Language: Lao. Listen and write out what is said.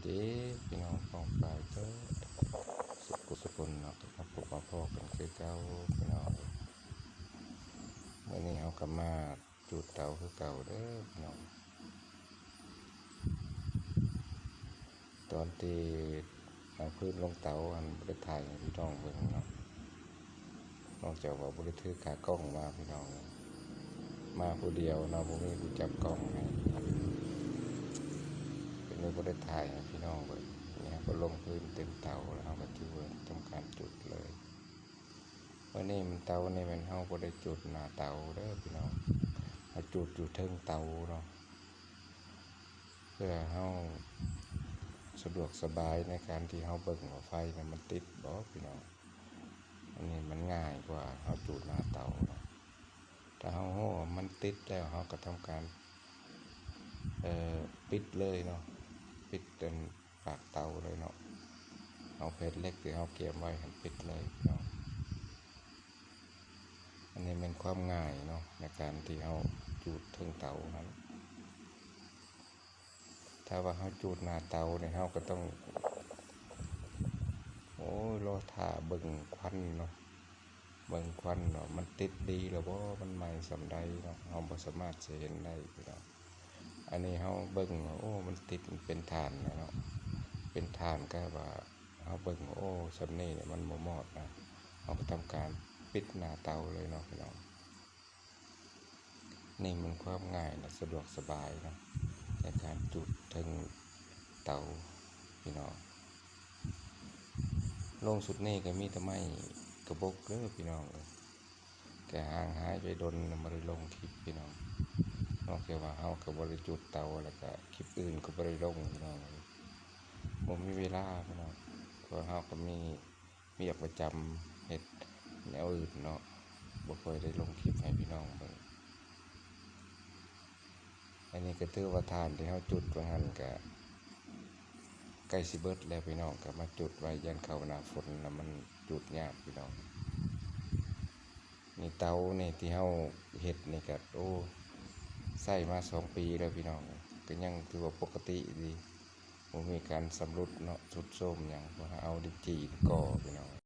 ເດ້ພີ່ນ້ອງປ້ອງປາຍເດີ ສຸຂູສຸຄົນເນາະ ກັບມາພົບມາພໍ້ກັນຄືເກົ່າພີ່ນ້ອງ. ມື້ນີ້ເຮົາກໍມາຈູດເຕົາຄືເກົ່າເດີພີ່ນ້ອງ. ຕອນທີ່ເອົາຟືນລົງເຕົາຫັ້ນ ບໍ່ໄດ້ຖ່າຍໃຫ້ພີ່ນ້ອງເບິ່ງເນາະ. ນອກຈາກວ່າບໍ່ໄດ້ຖືຂາກ້ອງມາພີ່ນ້ອງ, ມາຜູ້ດຽວເນາະ ບໍ່ມີຜູ້ຈັບກ້ອງໃຫ້ ກໍເລີຍບໍ່ໄດ້ຖ່າຍໃຫ້ພີ່ນ້ອງເບິ່ງ. ນີ້ເຮົາກໍລົງຟືນເຕັມເຕົາແລ້ວ ເຮົາກໍຖືວ່າທຳການຈູດເລີຍ. ມື້ນີ້ມັນເຕົານີ້ແມ່ນເຮົາບໍ່ໄດ້ຈູດໜ້າເຕົາເດີພີ່ນ້ອງ, ເຮົາຈູດຢູ່ເທິງເຕົາເນາະ ເພື່ອເຮົາສະດວກສະບາຍໃນການທີ່ເຮົາເບິ່ງວ່າໄຟນະມັນຕິດບໍ່ພີ່ນ້ອງ. ອັນນີ້ມັນງ່າຍກວ່າເຮົາຈູດໜ້າເຕົາເນາະ. ຖ້າເຮົາຮູ້ວ່າມັນຕິດແລ້ວ ເຮົາກໍທຳການ ເອີ ປິດເລີຍເນາະ, ປິດອັນປາກເຕົາເລີຍເນາະ. ເອົາແຜ່ນເຫຼັກທີ່ເຮົາກຽມໄວ້ຫັ້ນປິດເລີຍພີ່ນ້ອງ. ອັນນີ້ແມ່ນຄວາມງ່າຍເນາະ ໃນການທີ່ເຮົາຈູດເທິງເຕົາຫັ້ນ. ຖ້າວ່າເຮົາຈູດໜ້າເຕົານີ້ ເຮົາກໍຕ້ອງ ໂອ້ຍ ລໍຖ້າເບິ່ງຄວັນເນາະ, ເບິ່ງຄວັນວ່າມັນຕິດດີແລ້ວບໍ່ ມັນໄໝ້ສ່ຳໃດເນາະ, ເຮົາບໍ່ສາມາດຊິເຫັນໄດ້ພີ່ນ້ອງ. ອັນນີ້ເຮົາເບິ່ງວ່າ ໂອ້ ມັນຕິດ ມັນເປັນຖ່ານແລ້ວເນາະ, ເປັນຖ່ານກໍວ່າ ເຮົາເບິ່ງວ່າ ໂອ້ ສ່ຳນີ້ແຫຼະ ມັນບໍ່ມອດນະ, ເຮົາກໍທຳການປິດໜ້າເຕົາເລີຍເນາະພີ່ນ້ອງ. ນີ້ມັນຄວາມງ່າຍ ແລະ ສະດວກສະບາຍເນາະ ໃນການຈູດເທິງເຕົາພີ່ນ້ອງ. ລົງຊຸດນີ້ກໍມີແຕ່ໄມ້ກະບົກເດີພີ່ນ້ອງເອີຍ, ກະຫ່າງຫາຍໄປດົນ ບໍ່ໄດ້ລົງຄລິບພີ່ນ້ອງ. ນອກຈາກວ່າເຮົາກໍບໍ່ໄດ້ຈູດເຕົາ ແລ້ວກະຄລິບອື່ນກໍບໍ່ໄດ້ລົງພີ່ນ້ອງເອີຍ, ບໍ່ມີເວລາພີ່ນ້ອງ. ເພາະເຮົາກໍມີ ວຽກປະຈຳເຮັດແນວອື່ນເນາະ, ບໍ່ຄ່ອຍໄດ້ລົງຄລິບໃຫ້ພີ່ນ້ອງເບິ່ງ. ອັນນີ້ກໍຖືວ່າຖ່ານທີ່ເຮົາຈຸດວ່າຫັ້ນກະໃກ້ຊິເບິດແລ້ວພີ່ນ້ອງ, ກໍມາຈຸດໄວ້ ຢ້ານເຂົ້າໜ້າຝົນແລ້ວມັນຈຸດຍາກພີ່ນ້ອງ. ນີ້ເຕົານີ້ທີ່ເຮົາເຮັດນີ້ກໍ ໂອ້ ໃຊ້ມາສອງປີແລ້ວພີ່ນ້ອງ, ກໍຍັງຖືວ່າປົກກະຕິດີ. ບໍ່ມີການຊຳລຸດເນາະ ຊຸດໂຊມຫຍັງ, ເພາະເຮົາໄດ້ຈີ່ໄດ້ກໍ່ພີ່ນ້ອງ.